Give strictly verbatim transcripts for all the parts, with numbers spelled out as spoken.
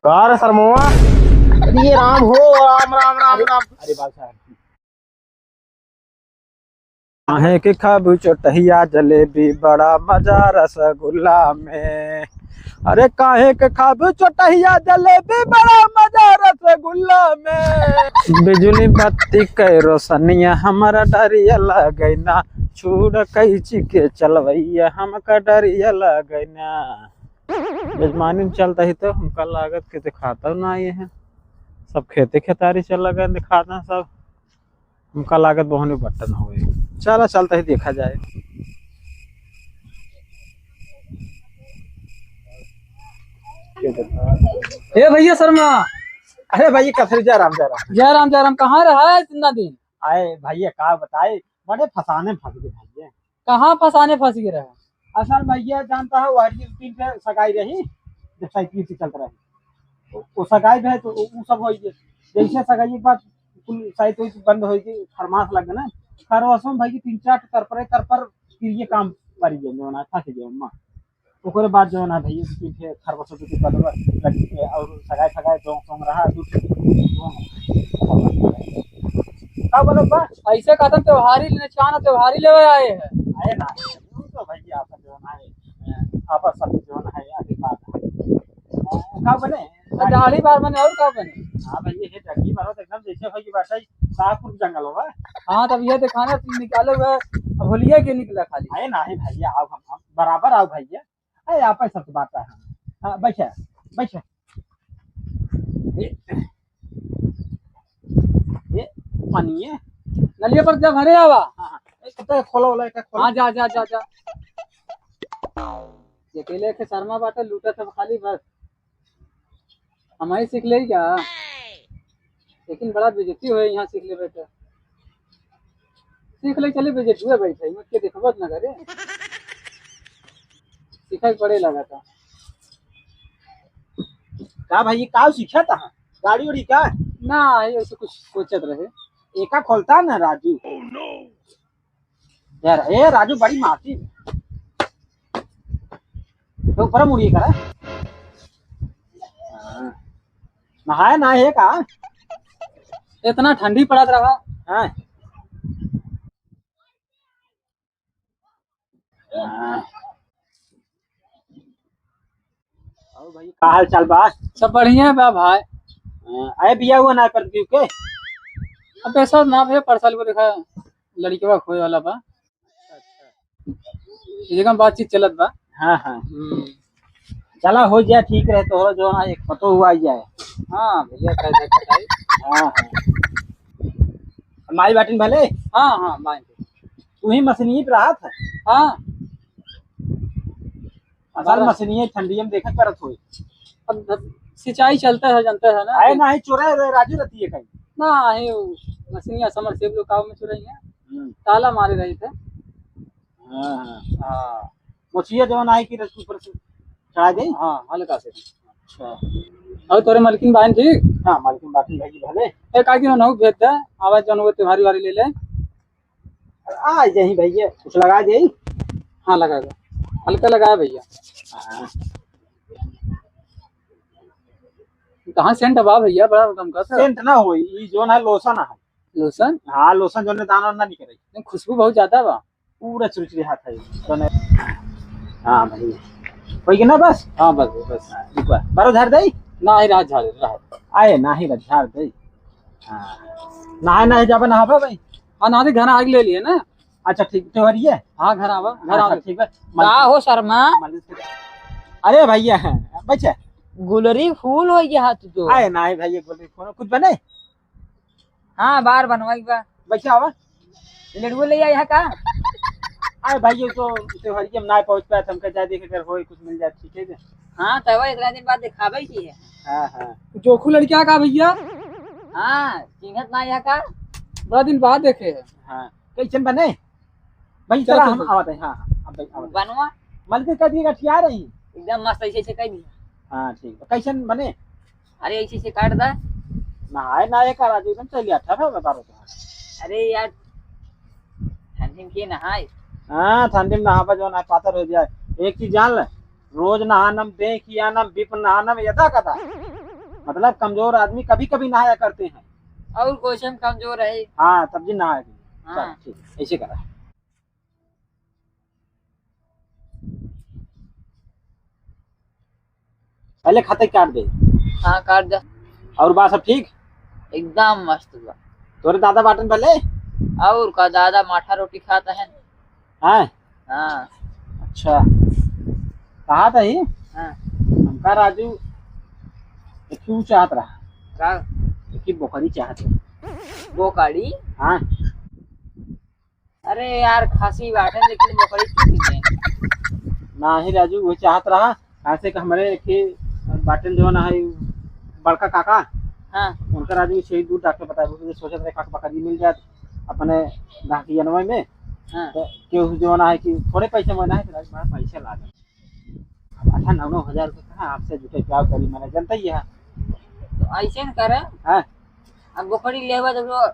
का रे सरमोआ? अरे राम हो, राम, राम, राम, राम। अरे बाबा साहब। काहे के खाबू चोटहिया जलेबी, बड़ा मजा रसगुल्ला में। अरे काहे के खाबू चोटहिया जलेबी, बड़ा मजा रसगुल्ला में। बिजुली बत्ती के रोशनिया, हमरा डरिया लगैना। छुड़ कैची के चलवैया, हमका डरिया लगैना। जजमानी में चलता ही तो हमका लागत के दिखाता ना ये है, सब खेते खेतारी चल गए, दिखाता सब। हमका लागत बहुनी बटन होए। चला, चलता ही देखा जाए। ए भैया शर्मा। अरे भाई, कसर, जय राम, जय राम। जय राम, जय राम। कहाँ रहा है इतना दिन? आए भैया, का बताए, बड़े फसाने में फंस गए भैया। कहाँ फसाने फंस गए रहे? असल भैया जानता है, वही तीन के सगाई रही, जब साइकिल से चलत रही, वो, वो सगाई रहे तो वो सब हो गए। जैसे सगाई के बाद कुल साइकिल बंद हो गई, खरमास लग गए ना, खरमास में भाई तीन चार तरपरे तरपर फिर ये काम पड़ गए, जो ना फंस गए अम्मा। ओकरे बाद जो ना भैया तीन के खरमास के बाद लग के और सगाई सगाई जोंग सोंग रहा, दू का बोलो बा? ऐसे कहतन त्योहारी लेने, चान त्योहारी लेवे आए हैं। अरे ना, वो तो भैया आपन जो ना है, आपन सब जो ना है, आगे बात है। का बने? दाढ़ी बार बने और का बने? हाँ भैया, ये दाढ़ी बार तो एकदम जैसे हो कि बात है, शाहपुर जंगल होगा। हाँ, तब ये दिखाना तुम निकाले हुए, अब होलिया के निकला खाली। अरे ना है भैया, आओ हम, हम बराबर आओ भैया। अरे आप सब बात है। हाँ, बैठे, बैठे। ये, ये पानी है। नलिया पर जब भरे आवा। हाँ, हाँ। एक तो खोलो वाला, एक खोलो। हाँ, जा, जा, जा, जा। ये अकेले के शर्मा बाटे, लूटा सब खाली बस। हम ही सीख ले क्या? लेकिन बड़ा बेइज्जती होए यहाँ सीख लेबे तो। सीख ले, चले बेइज्जती हुए बैठे, मत के देखबत ना करे। सीखा के पड़े लगा था। का भाई, का सीखा था? गाड़ी उड़ी का? ना, ये तो कुछ सोचत रहे। एका खोलता ना राजू। यार, ए राजू, बड़ी मारती। तो ऊपर मुड़िए करा। हाँ। नहाए ना है का? इतना ठंडी पड़त रहा। हाँ। हाँ। और भाई, का हाल चाल बा? सब बढ़िया बा भाई। हाँ, अरे बिया हुआ ना पर क्यों के? अब पैसा ना भैया, परसाल को देखा, लड़कवा खोए वाला बा। ये जगह बातचीत चलत बा। हाँ, हाँ। हम्म। चला, हो जाए, ठीक रहे, तोहरा जो है, एक पतो हुआ आ जाए। हाँ, भैया, कह दे, कटाई। हाँ, हाँ। माई बाटिन भले? हाँ, हाँ, माई। तू ही मशीनी पे रहा था? हाँ। असल बड़ा मशीनी ठंडी में देखत परत होई। अब सिंचाई चलता है, जानता है ना। अरे नहीं, चोरा है, राजू रहती है कहीं। ना, है वो मशीनिया समरसेबुल लोग काव में चुराई है। हम्म। ताला मारे रही थे। हाँ, हाँ। हाँ। मोचिया जवन आई कि रस ऊपर से चढ़ा दे? हाँ, हल्का से। अच्छा। और तोरे मलकिन बाइन ठीक? हाँ, मलकिन बाटिन भाई भले। एक आदमी नहु भेज दे, आवाज जौन हुए त्योहारी वारी ले ले। आ जाही भैया, कुछ लगा जाई। हाँ, लगा दे, हल्का लगा भैया। हाँ। कहाँ सेंट बा भैया, बड़ा गमका था। सेंट ना होई, ई जौन है लोशन है। लोशन? हाँ, लोशन जौन दाना ना निकले। नहीं, खुशबू बहुत ज्यादा बा। पूरा चुरचुरी हाथ है। जौन है। हाँ भाई, होई कि ना बस? हाँ, बस, बस। ऊपर। बारो झाड़ दे? ना, ही रात झाड़, रात। आए, ना ही रात झाड़ दे। हाँ। नहाए, नहाए जाबे, नहाबे भाई? हाँ, नहा दे, घर आग ले लिए ना। अच्छा, ठीक, त्योहारी है? हाँ, घर आवा, घर अच्छा, आवा। ठीक है। का हो शर्मा? मालिश कर। अरे भैया, बच्चा। गुलरी फूल हो गया हाथ तो। आए, ना ही भैया, गुलरी फूल, कुछ बने? हाँ, बार बनवाई बा। बच्चा आवा। लड़ुआ ले आया है का? अरे भाई, ये तो त्योहारी हम ना पहुँच पाए, हमका जाए देखे अगर होए, कुछ मिल जाए, ठीक है। हाँ, तब इतना दिन बाद दिखावे की है। हाँ, हाँ। जोखू लड़किया का भैया? हाँ, चिन्हत ना यहाँ का? बड़ा दिन बाद देखे हैं। हाँ, कैसन बने? भाई, चल, चला, चल, हम चल। आवत हैं। हाँ, हाँ, अब भाई, आवत हैं। बनवा। मलकिन कह दिए, गठिया रही। एकदम मस्त, ऐसे, ऐसे कह दिए। हाँ, ठीक बा। कैसन बने? अरे, ऐसे, ऐसे काट दा। नहाए, नहाए का राजू, एकदम चलिया था, था, बता रहा था। अरे यार, ठंडी में के नहाए? हाँ, ठंडी में नहाबा, जो ना पातर हो जाए। एक चीज जान ले, रोज नहानम, देह कियानम, बिप नहानम, यदा कदा। मतलब, कमजोर आदमी कभी कभी नहाया करते हैं। और कुछ हम कमजोर है। हाँ, तब जी नहाया करिए। हाँ। चल, ठीक, ऐसे करा। पहले खाता काट दे। हाँ, काट दे। और बा सब ठीक? एकदम मस्त बा। तोरे दादा बाटन भले? और का, दादा माठा रोटी खाता है। हाँ? हाँ। अच्छा। कहा था ही? हाँ। हमका राजू एक ही चाहत रहा। का? एक ही बोकरी चाहत रहा। बोकरी? हाँ। अरे यार, खासी बाटे, लेकिन बोकरी क्यों सीधे? नाही राजू, वो चाहत रहा, काहे से कि हमरे एक ही बाटन जो ना है, बड़का काका, हाँ। उनका राजू से ही दूर डॉक्टर बताए, वो सोचत रहे, काका बकरी मिल जाए अपने गाँव के जनवे में, हाँ। तो केहू जो ना है कि थोड़े पैसे में ना है, तो राजू बड़ा पैसे लागल। अब आठ नौ, नौ हजार रुपये कहाँ आपसे जुटे, क्या करी, मैंने जनता ही है। तो ऐसे न करे। हाँ। अब बोकरी लेबा तो वो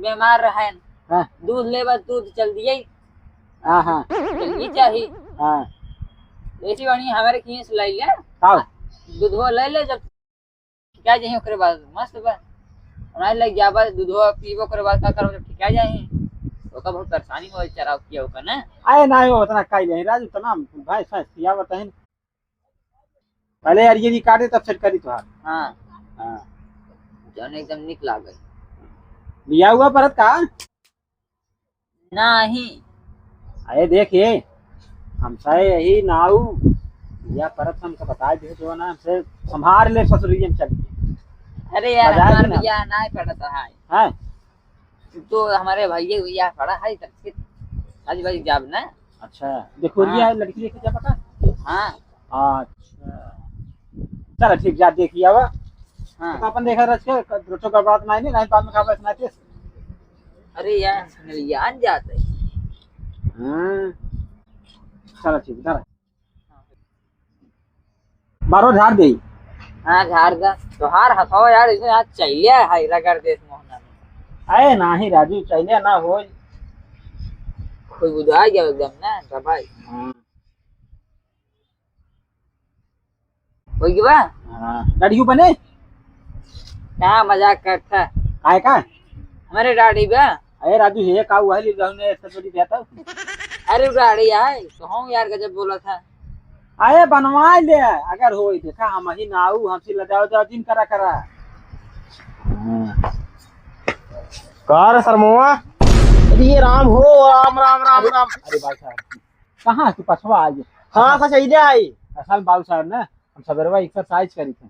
बीमार रहे। हाँ। दूध लेबा, दूध चल दिए। हाँ, हाँ। चल ये चाही। हाँ। ऐसी वाणी हमारे खींच लाई ले। आओ। दूधवा ले ले, जब क्या जाही ओकरे बाद मस्त बा। उनाई लग जाबा, दूधवा पीबो, ओकरे बाद का करबो, जब ठिका जाही। ओका बहुत परेशानी हो चराव किया ओका ना। आए ना हो उतना काई ले राजू, तना भैंस, भैंस खियावत है। पहले यार ये भी काटे तब सेट करी तुहार। हाँ। हाँ। जौन एकदम निक लागे। लिया हुआ परत का? नाही। अरे देख ये, हमसे यही नाऊ, या परत हमको बता दे जो ना, हमसे संभार ले ससुरियन चल के। अरे यार, बाजार हमार में ना। बियाह ना पड़ता है। हैं? तो हमारे भैया, भैया पड़ा है, तब फिर आज भाई जाब ना। अच्छा, देखो हाँ। ये लड़की लेके जा पता? हाँ। अच्छा। चल ठीक, जा देखी आवा। हाँ। तो अपन देखा रच के, रोचो का बात नहीं, नहीं बाद में खाबा सुनाते। अरे यार, सुनलियान जाते। हाँ। चल ठीक, चल। मारो झाड़ दे। हाँ, झाड़ दा। तोहार हथवा यार, इसे आज चैलिया है, रगड़ देत मोहना में। अरे नाही राजू, चैलिया ना होई। कोई बुझा गया एकदम ना, दबाई। हाँ। होई गया बा? हाँ, दाढ़ी बने? का मजाक करता? काय का? हमारे दाढ़ी बा? अरे राजू, हे का हुआ है, रहू ने ऐसा थोड़ी कहता। अरे दाढ़ी आए, तो हम यार गजब बोला था। अरे बनवा ले, अगर होई, देखा, हम ही ना आऊ, हमसे लजाओ जाओ जिन करा करा। का रे सरमोआ? अरे राम हो, राम, राम, राम, अरे, राम। अरे भाई साहब, कहाँ तू पछवा आ गया? हाँ, सच है, इधर आई। असल बाबू साहब ना, हम सबेरवा एक्सरसाइज करी थे।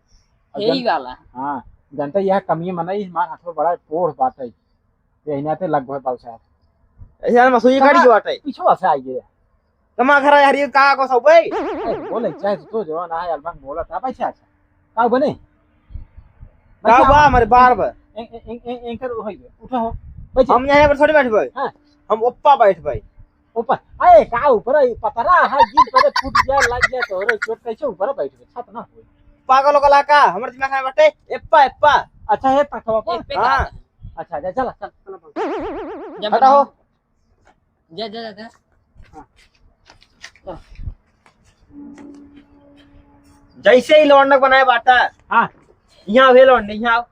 और यही जन-, वाला। हाँ, जनता यह कमी मनई, हमार हाथ में बड़ा पोढ़ बात है। यही नाते लग गए बाबू साहब। ऐसे यार मसूरी कहाँ? काट के बाटे। पीछे से आई है। तमा घर यार, ये का को सब भाई? ए, बोले, चाहे तो जो ना है, अलबंग बोला था, पैसा अच्छा। का बने? का बा पैसा हमारे बार बा? ए-, ए-, ए-, ए-, एंकर हो गए, उठा हो। बैठे। हम यहाँ पर थोड़ी बैठबे। हाँ। हम ऊपर बैठबे। ऊपर? अरे, का ऊपर? ये पतरा है, गिर पड़े, फूट गया, लग गया, तो रे चोट कैसे ऊपर बैठबे? छत ना हो। पागल हो गला का? हमारे दिमाग में बैठे, एप्पा, एप्पा। अच्छा, ये तकवा पर? एप्पे हाँ। का? अच्छा, जा, चला, चल, चला, चल। जब हटा हो। जा, जा, जा, जा। हाँ। जैसे ही लौंडक बनाए बाटा, हाँ। यहाँ वे लौंडे, यहाँ आओ।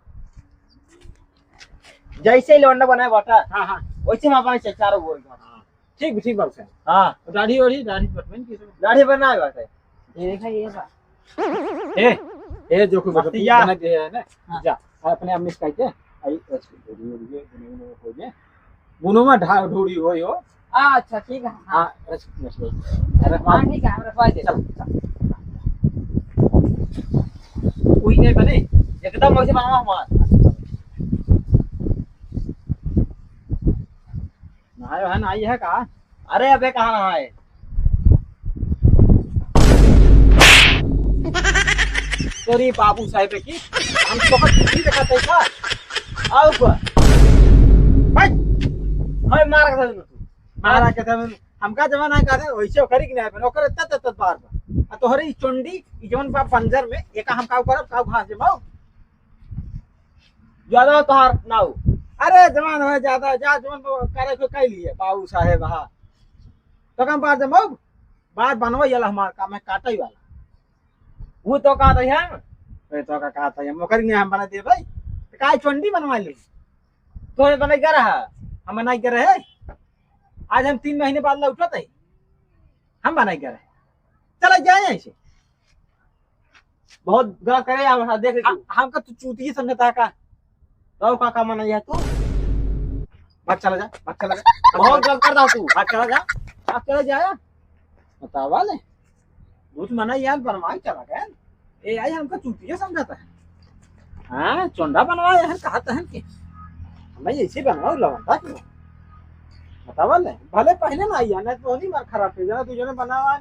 जैसे ही लौंडक बनाए बाटा, हाँ, हाँ। वैसे हम अपने चारों गोल का। हाँ। ठीक, ठीक बाबू साहब। हाँ। दाढ़ी ओढ़ी, दाढ़ी कटवाइन की सब। दाढ़ी बनाए बाटे। ये देखा, ये बा। ए, ए, जो कोई बतिया। बना दे है ना, हाँ। जा, अपने आप मिस करके, आई, अच्छी वीडियो, वीडियो, वीडियो, वीडियो हो जाए। मुनो में ढा-, ढूढ़ी होई हो। आ, अच्छा, ठीक है, हाँ। हाँ, अच्छी, अच्छी। अरे, हाँ, ठीक है, हमरा पास दे। चल, चल। कोई नहीं बने, एकदम वैसे बनावा हमार। नहाए वहाए ना आई है का? अरे अबे कहाँ नहाए? तेरी बाबू साहेब की हम तो कुछ नहीं दिखाते का? आओ को। भाई, भाई मार के दे तू। मार के दे। हमका जवान है का दे, वैसे ओकरी की नहीं बने। ओकर इतना तत बार बा। आ तोहरे ई चोंडी, ई जवन बा पंजर में, एका हम काऊ करब, काऊ घास जमाओ। ज्यादा तोहार नाऊ। अरे जवान हो ज्यादा, जा जवन करे को कह लिए, बाबू साहेब, हाँ। तो काम बार जमाओ, बार बनवा, ये ला हमार काम है, काटे वाला। वो तो कहा था हम। अरे तो का कहा था हम, ओकर नहीं हम बना दे भाई। तो काहे चोंडी बनवा ले? तोरे बनाई कर रहा, हम बनाई कर रहे। आज हम तीन महीने बाद लौटत है, हम बनाई कर रहे। चला जाए ऐसे। बहुत गलत करे यार, देख ले तू। हमका तू चूतिया समझता है का? तो का, का मना यार तू? भाग चला जा, भाग चला जा। बहुत गलत करता तू। भाग चला जा, भाग चला जा। बतावा ले। बहुत मना यार, बनवाई चला गया। ए, आई हमका चूतिया समझता है। हाँ, चोंडा बनवाए हैं, कहत हैं कि हमें ऐसे बनवाओ, लवंडा क्यों? बतावा ले, भले पहले ना आई, नहीं तो नहीं मार खराब हो जाना, तू जो बनावा।